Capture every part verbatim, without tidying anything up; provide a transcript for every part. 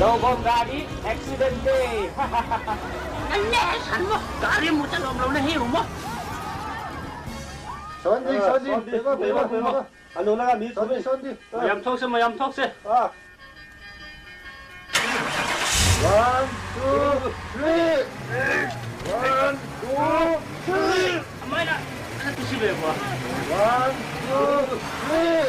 Bawm gari accident te. Nan ne san maw, gari mu ta lawm lo na hi uh maw. Sawn ding, sawn ding. Sawn ding, sawn ding. A nung lak ah mi sawn ding, sawn ding. Mayam thawk se, mayam thawk se. Ah. One, two, three. One, two, three. A mai na. Ana tu si ve bua. One, two, three.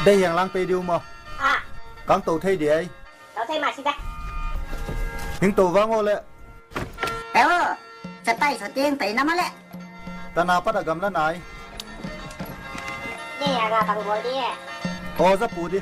Dei hiang lang pei diu maw? Ah. Kang to thei di ai. To thei mah si ta. Hing to vang aw le. Teo, sa tai sa tiang tai na mah le. Tana pat a gamla nai. Ni a nga bang bawl di e. Aw za pu di.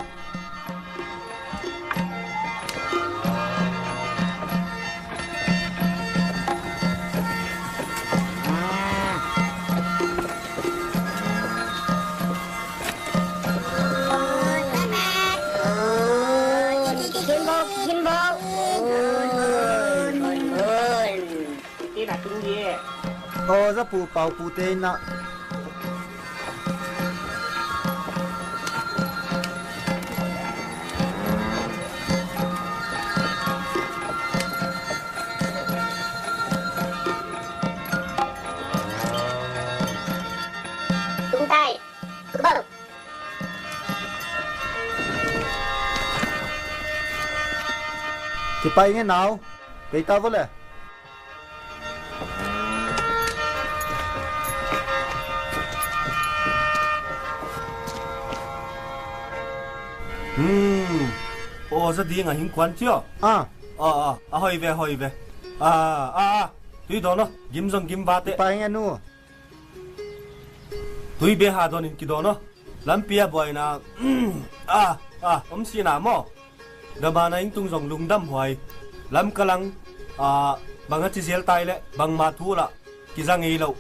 Aw za pu pau pu te na. Tung tai. Bau. Kipai nge nau. Pei ta vo le. Hmm. Aw za ding a hing kuan cio. Ah. Ah, ah, a hoi ve, a hoi ve. Ah, ah, ah. Tui dawn aw. Gim zong gim vate. Kipai nge nu. Tui be ha dawn in kidawn aw. Lampi a buaina, ah, ah, om sina maw. Damana ing tung zong lungdam huai. Lamkalang, ah, bang a ci zel tai le, bangma thu lah, kiza ngei lo.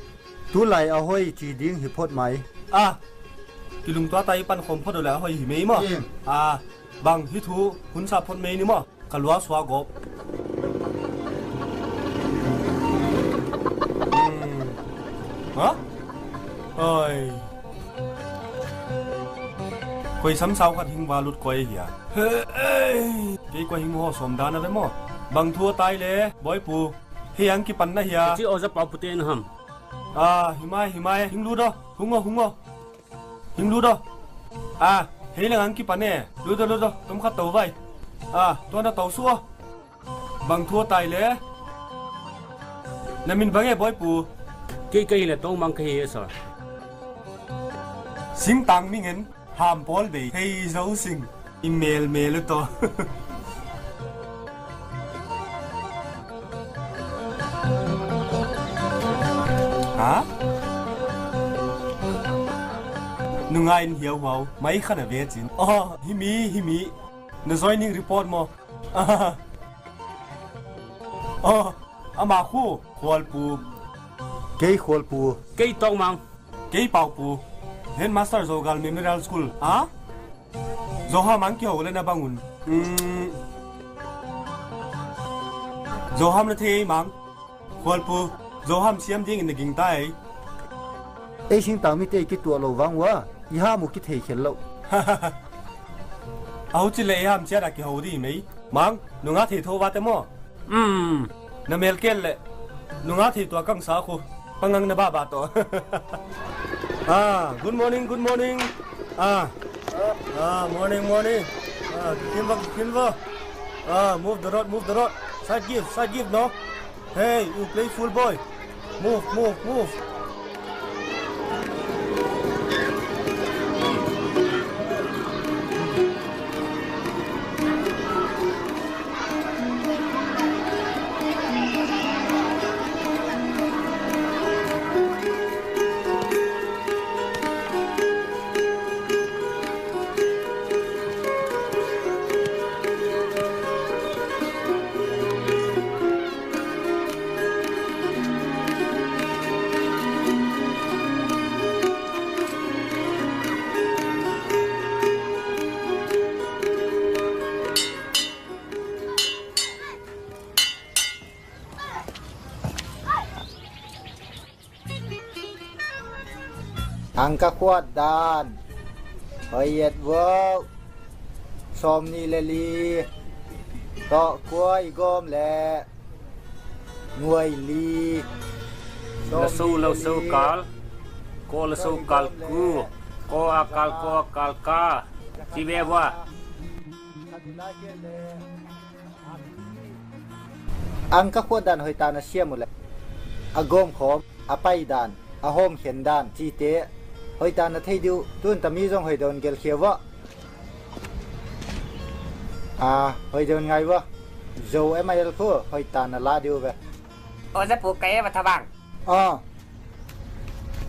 Tulai a hoi ci ding hi phot mai. Ah, kilungtua tai pan khom phot uh le a hoi hi mei maw. Ing. Ah, bang hi thu, hun sa phot mei ni maw. Ka lua sua gawp. Hmm. Ha? Oi. Koi samsau khat hing va lut koi hia. Kei koi hing ho som dan a ve maw. Bang thu a tai le, boy pu. Hei ang kipan na hia. Ci aw za pau pu te na ham. Ah, himai, himai, hing lut aw. Hung aw, hung aw. Hing lut aw. Ah, hei leng ang kipan e. Lut aw, lut aw. Tom khat to vai. Ah, tua na to su aw. Bang thu a tai le. Na min bang e boy pu. Kei ka hi le Tong Mang ka hi e sir. Singtang mi ngen ham pawl bei hei zo sing. I mel mel u to. Ha? Nunga in hiau huau mai khan a ve cin. Oh, himi, himi. Na joining report maw? Oh, ama khu Khualpu. Kei Khualpu. Kei Tawngmang. Kei Paupu. Headmaster Zogal Memorial School. Ah? Zoham ang kiho le na bangun. Mm. Zoham na thei mang. Khualpu, Zoham siam dingin na ging ta ei. Ei singtang mite i kituah lo vang ua, i ham uh kithei khel lo. A huci le ei ham ciat a kiho di mei. Mang, nunga thei tho vate maw? Um. Na mel kel le. Nunga thei tua kang sa khu. Pangang na baba to. Ah, good morning, good morning. Ah. Ah, morning, morning. Ah, kikin va, kikin va. Ah, move the rod, move the rod. Side give, side give, no? Hey, you play fool boy. Move, move, move. Ang ka khuat dan. Hoi et wow. Sawm nih le li. Tawh kua i gawm le. Nuai li. Laso, laso kal. Ko laso kal ku. Ko a kal, ko a kal ka. Ci ve vua. Ang ka khuat dan hoih ta na siam uh le. A gawmkhawm, a pai dan, a hawmkhen dan cite hoih ta na thei dih uh. Tun tami zong hoih dawn gelkhia vua. A, hoih dawn ngai vua. Zo M I L khu hoih ta na la dih uh ve. Aw, zapu ka e va tha bang. A.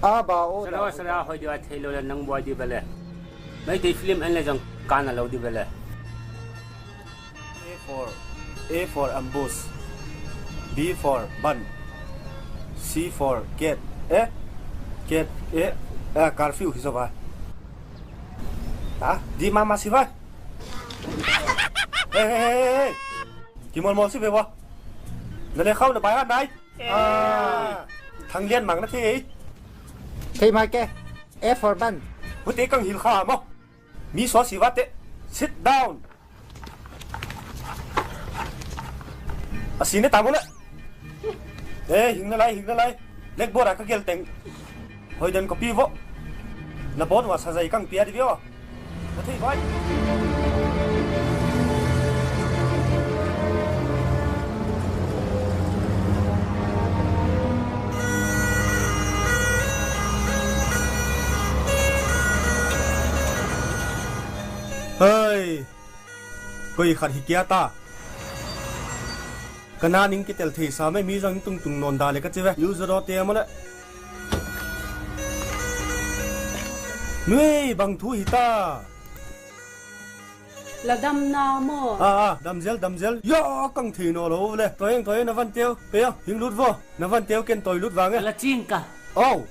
A ba o. Sara, sara, hoih dih a thei lo le nang buai dih bele. Meitei film en le zong ka na lo dih bele. A for, A for ambush. B for bun. C for cat. Eh? Cat, eh? Ah, curfew hi zo ba? Ah, di mama si ba? Hey, hey, hey, hey. Kimol mol si be ba? Na le khau na bai han nai. Ah, Thang Lian Mang na thei. Thei mai ke. A for bun. Hute kang hil kha mo. Mi sua si vate. Sit down. A si ne ta mo le. Eh, hing na lai, hing na lai. Blackboard a ka gel teng. Hoi den copy vo. Na board wa sa zai kang pia di vio. Ka thei vai. Hei, koi khat hi kia ta. Ka na ning kitel thei sa mai mi zang tungtung non da le ka ci ve. Yu za do te mo le. Nui bang thu hi ta. La dam na maw? Ah, ah, damzel, damzel. Ya, kang thei naw lo le. Toy eng, toy eng, na van teu. Pe ya, hing lut vo. Na van teu ken toy lut vang e. La cing ka. Oh.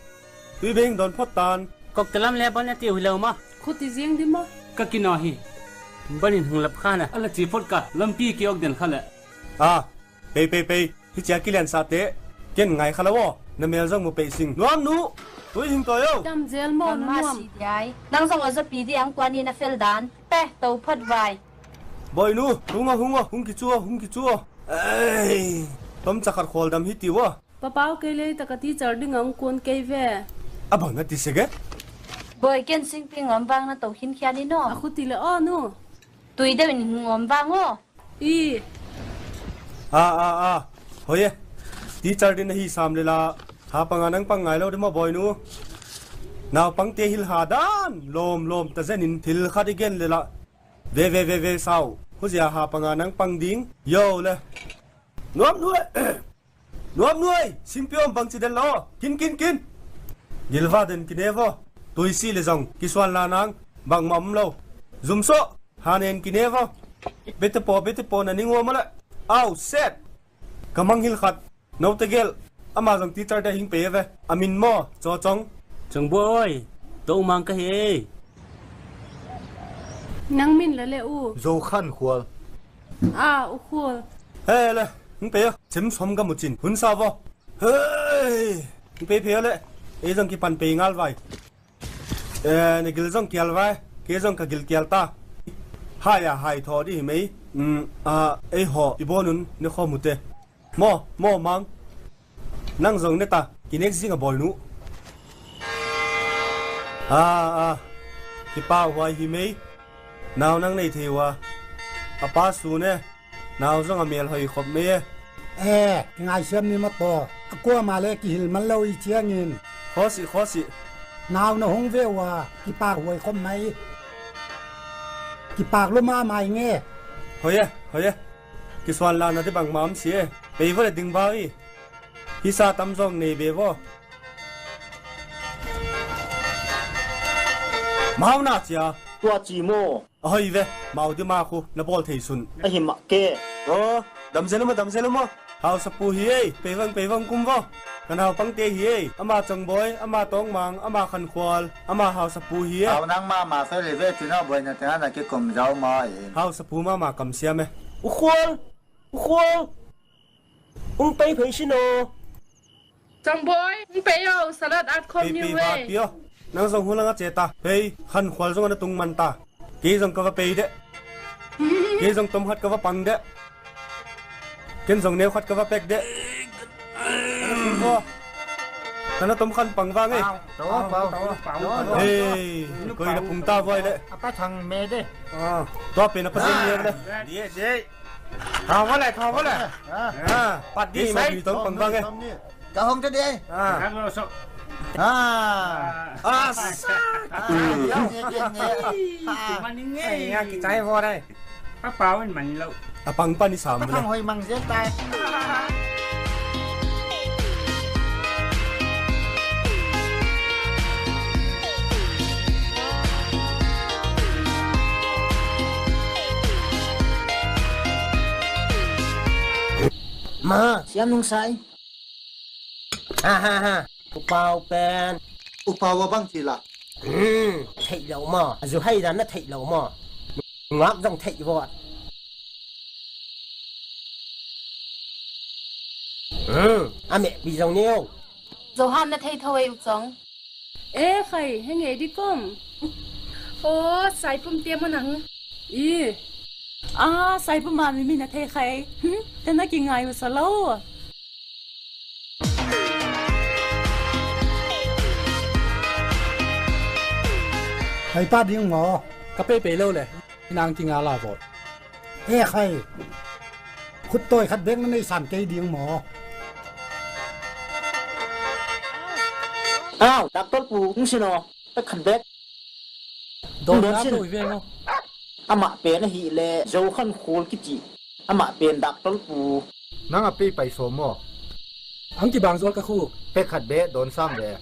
Tui beng don phot tan. Kok talam le ban a tiu hi lo maw? Khuti ziang di maw? Ka kinaw hi. Banin hung lap kha na. A la ci phot ka. Lampi ki ok den kha le. Ah. Pei, pei, pei. Hi cia kilian sa te. Ken ngai kha lo aw. Na mel zong mu pei sing. Nuam nu. Tui hing toy o. Damzel maw na nuam. Nang zong a zapi di ang kua ni na fel dan. Pe, to phot vai. Boy nu, hung a, hung a, hung kicu a, hung kicu a. Ei, tom cakhat khual dam hi ti ua. Papau kei lei taka teacher ding ang kuan kei ve. A bang na ti sege? Boy ken singpi ngam vang na to khin khia ni no. A khuti le aw nu. Tui deuh in hung om vang aw. I. A, a, a. Hoi e. Teacher din ahi sam le la. Ha panga nang pang ngai lo de maw boy nu. Naupangte hil ha dan lawm lawm ta zenin thil khat i gen le la. Ve, ve, ve, ve sau. Huzia ha panga nang pang ding. Yo le. Nuam nuai. Nuam nuai. Singpi om bang ci den lo. Kin, kin, kin. Gilva den kine vo. Tuisi le zong. Kisuan la nang. Bang ma om lo. Zum so. Hanen kine vo. Bete po, bete po na ning ua mala. Au, set. Ka manghil khat. Note gel. Ama zong teacher te hing pe ve. A min maw. Cawcong. Cawng buai. To mang ka hi. Nang min la le u. Zo khan khual. A, u khual. He le. Hing pe a. Chem som ka mu cin. Hun sa vo. Hei. Hing pe pe le. Ei zong kipan pe ngal vai. Eh, na gil zong kial vai, kei zong ka gil kial ta. Hai a hai thaw di hi mei. Mm, ah, ei haw, i bawn un, ne khaw mute. Maw, maw mang. Nang zong ne ta, kinek zing a bawi nu. Ah, ah, kipau huai hi mei. Nau nang nei thei ua. A pa su ne. Nau zong a mel hoi khop mei e. Eh, kingaisiam ni mataw. A kuama le kihil man lo i ciangin. Khawsih, khawsih. Nau na hong ve ua, kipak huai khop mai. Kipak lua mahmah i nge. Hoi e, hoi e. Kisuan lana di bangmah om si e. Pei vua le ding bau i. Hisa tam zong nei be vua. Mau na cia. Tua ci maw? A hoi ve, mau di ma khu, na bawl thei sun. A hi mah ke. Aw, damzel uma, damzel uma. Hausapu hi ei, peivang, peivang kum vaw. Ka naupangte hi ei, ama Congbawi, ama Tawngmang, ama Khankhual, ama Hausapu hi ei. Hau nang mama fe le ve, tina bawi na tena na ke kom zau ma ei. Hausapu mama kam siam e. U Khual! U Khual! Ung pei phei sin aw. Congbawi, ung pei aw, salad at khom ni ve. Pei, pei, va pia. Nang zong hun lang a ce ta. Pei, khan khual zong a na tung man ta. Kei zong ka va pei deh. Kei zong tom khat ka va pang deh. Ken zong neu khat ka va pek deh. Ko. Ka na tom khan pang vang ei. Pau, pau, pau, pau. Hei, koi na pung ta vuai leh. A pa thang me de. Ah, tua pen a pa zeng liang le. Dia, dia. Thau va le, thau va le. Ah, pat di ma di tom pang vang ei. Ka hong ta di ei. Ah. Ah. Ah. Ai, ya, kitai vo dai. Pa pau in man lo. A pang pan i sam le. Thang hoi mang zen tai. Ma, siam nung sai. Ha, ha, ha. U Pau pen. U Pau a bang ci la. Hmm, theih lo maw? A zu hai dan na theih lo maw? Ngak zong theih vawt. Hmm, a mehpi zong neu. Johan na thei tho ei u cong. E khai, henge di kom. O, saipum tiam a nang. I. A, saipum a mi mi na thei khai. Hmm, te na kingai u sa lo. Hei pa ding maw? Ka peipei lo le, inang kinga la vawt. E khai, khut tawi khat bek na nei san kei ding maw? Au, dak tolpu, ung sin aw, pek khat bek. Dawn nak lo i veng aw. Amah pen ahih leh Zo Khan Khul kici. Amah pen dak tolpu. Nang a pei pai sawm maw? Ang kibang zual ka khu. Pek khat beh dawn sam ve.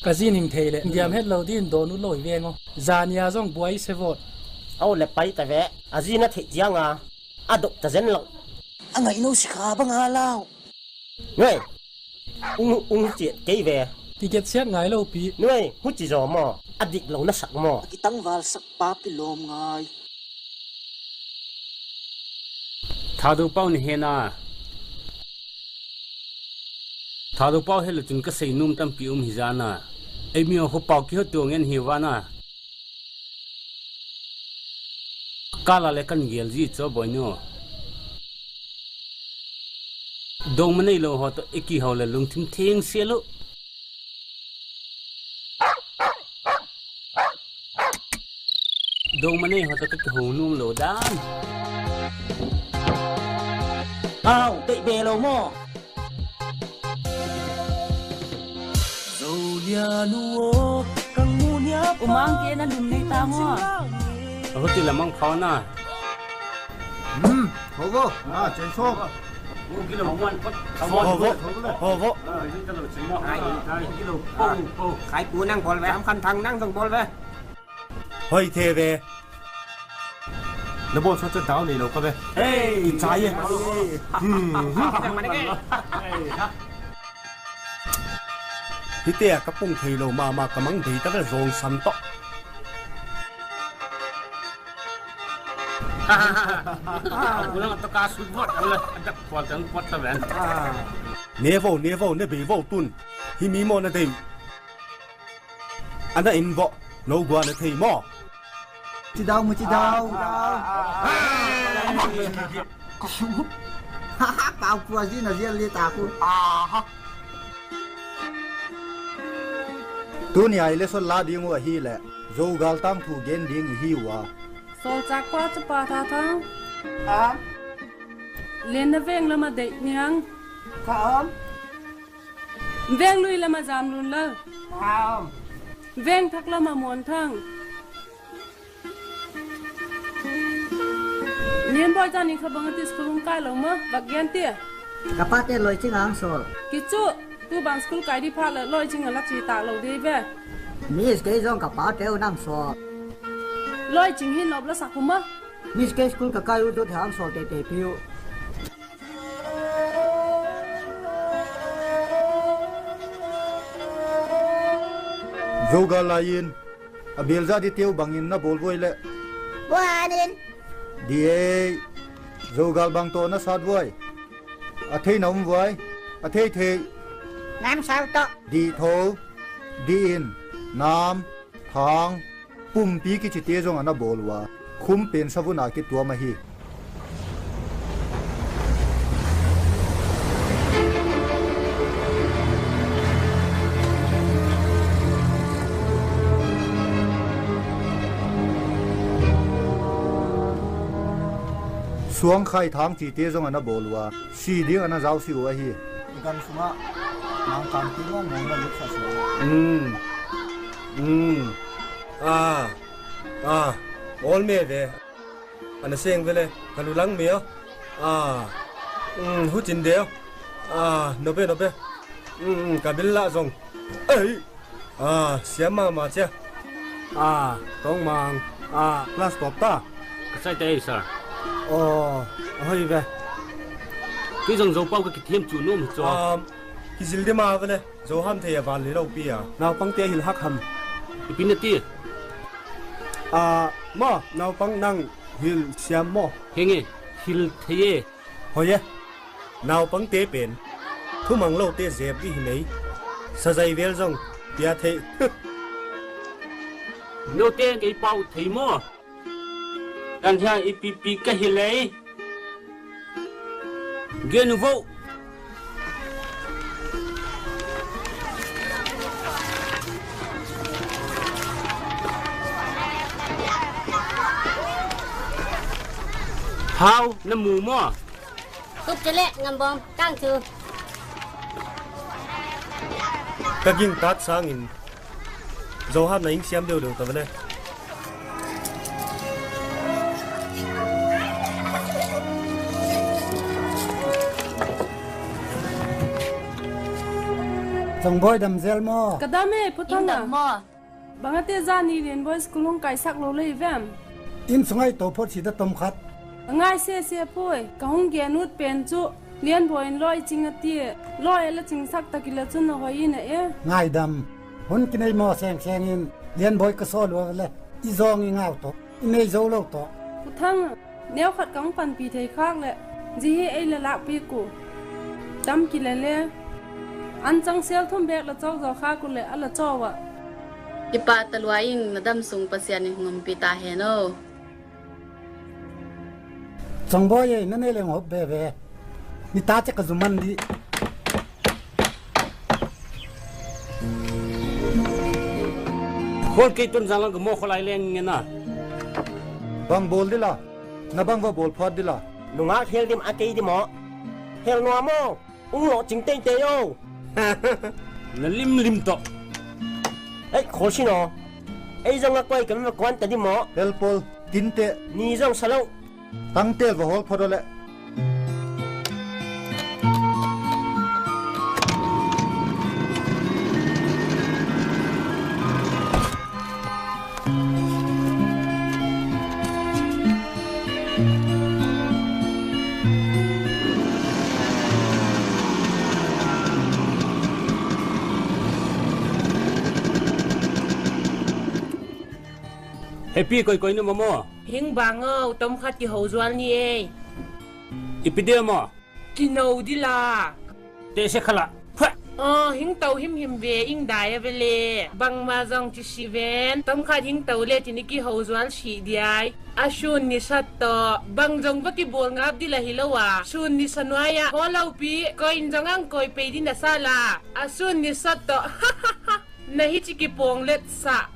Ka zi ning thei leh diam het lo din dawn ut lo i veng aw. Zania zong buai se vawt. Aw le pai ta ve. A zi na theih cianga a dok ta zen lo. A ngaih no sikha banga lau. Nuai, ung, ung ciat kei ve. Kiget siat ngai lo pi. Nuai, huci zaw maw? A dik lo na sak maw? A kitangval sak pa pi lawm ngai. Thado pau ni hena. Thado pau hel cun ka sei num tampi um hi zana. Ei mi ho pau ki ho tuang en hi vana. Kala le kan gial zi cho boy no. Dong ma nei lo ho to eki ho le lungthim theng sia lo. Dong ma nei ho to ka ki ho num lo dan. Au, tei be lo mo. Umang ke na lum nei ta maw? Aho ti lamang phau na. Hmm, ho vo. Ah, chen sawm. Ho vo. Ho vo. Khai pu nang bawl ve, am khan thang nang zong bawl ve. Hoi the ve. Na bawl sawt cun dau nei lo ka ve. Hei, chai e. Hmm. Hite a ka pung thei lo mahmah ka mang dei ta ve zawng san tawh. Ulang to ka sut vot, ulang a dak pual tang puat ta ven. Ne vo, ne vo, ne bei vo tun. Hi mi maw na dei. A na in vawh, no gua na thei maw? Cidau mu cidau. Pau kua zi na zial li ta ku. Tuni ai le sot la ding uh ahi le, Zogal tang thu gen ding i hi uh a. Sawlcak pa cu pa tha thang. Len na veng lam a deih niang. Ka om. Veng lui lam a zam lun lal. Ka om. Veng thak lam a muan thang. Nian bawi zan in kha bang a ti school hong kai lo maw? Vak gian tia. Ka pate loi cing ang sawl. Kicu, tu bang school kai di pha le loi cing a lak ci tak lo di ve. Miss kei zong ka pate uh nang sawl. Loi cing hi nop la sak uh maw? Miss kei school ka kai uh zot hi ang sawl tete pi uh. Zogal lai-in a belza di teu bangin na bawl vuai leh. Buanin. Di ei. Zogal bang tawh na sat vuai. A thei na um vuai. A thei thei. Nam sau tawh. Di tho. Dih in, nam, thang, pumpi kicite zong a na bawl uh a, khum pen savun a kituam ahi. Suangkhai thang cite zong a na bawl uh a, si ding a na zausi uh ahi. I gam sungah Mangkangte mawngmawng na lutsa sungah. Mm. Mm. Ah. Ah. All me ve. A na seng vele ka lulang mi aw. Ah. Mm, hucin de aw. Ah, nobe, nobe. Mm, mm, ka bil lah zong. Ei. Ah, siam mahmah cia. Ah, Tongmang. Ah, class top ta. Ka saite ei, sir. Aw, a hoi ve. Kei zong Zopau ka kithiam cu nuam hi cua. Um, kizil dima vele. Zo ham thei a van li lopi a. Naupangte a hil hak ham. Ipi na ti? Ah, maw, naupang nang hil siam maw? Henge, hil thei e. Hoi e. Naupangte pen thumang lote zep dih hi nei. Sazai vel zong pia thei. Note kei pau thei maw? Kan hia ipipi ka hi lei. Gen uh vo. Hau, na mu maw? Tup cale ngambawm kang cu. Ka gingtat sangin Zo ham na ing siam deuhdeuh ta vele. Congbawi dam zel maw? Ka dam e, Pu Thang a. Bang a te zani Lianbawi school hong kaisak lo lei vem? Inn sungah i to phot si da tom khat. A ngai sese pui, ka hong gen ut pen cu Lianbawi in lawi cing a ti. Lawi a la cingsak tak i la cun a hoi in a e. Ngaidam, hun kinei maw sengseng in Lianbawi ka sawl ua le i zawng i ngau tawh. I nei zo lo tawh. Pu Thang, neu khat ka hong panpih thei khak le, zi hi ei la lakpik uh. Tam kile le, an cang sel thum bek la cawk zaw khak uh le a la cawk uh ah. I pa talua in na dam sung Pasian in hong ompih ta hen aw. Congbawi ei, na nei leng hop veve. Ni ta cek ka zuman dih. Khual kei tun zanglang ka mawh khualai leng ngen a. Bang bawl dila, na bang va bawl phuat dila. Nungak hel dim a kei dim aw. Hel nuam aw. Ung lawh cing teitei aw. Na limlim tawh. Ei, khawl sin aw. Ei zong a koi ka mi va kuan ta dim aw. Hel pawl, tinte. Ni zong sa lo. Tangtel va hawl phot aw leh. Happy koikoi na mamaw. Hing bang aw, tom khat kiho zual ni ei. Ipi dia maw? Kino dila. Tehse khala. Phah. Aw, hing to himhim ve, ing dai a vele. Bangma zong ci si ven. Tom khat hing to le cin i kiho zual si diai. A sun ni sat tawh. Bang zong va kibawl ngap dila hi lo a. Sun ni sa nuai ah. Haw lopi, koi in zong ang koi pei dina sa la. A sun ni sat tawh. Na hi ci kipawng let sa.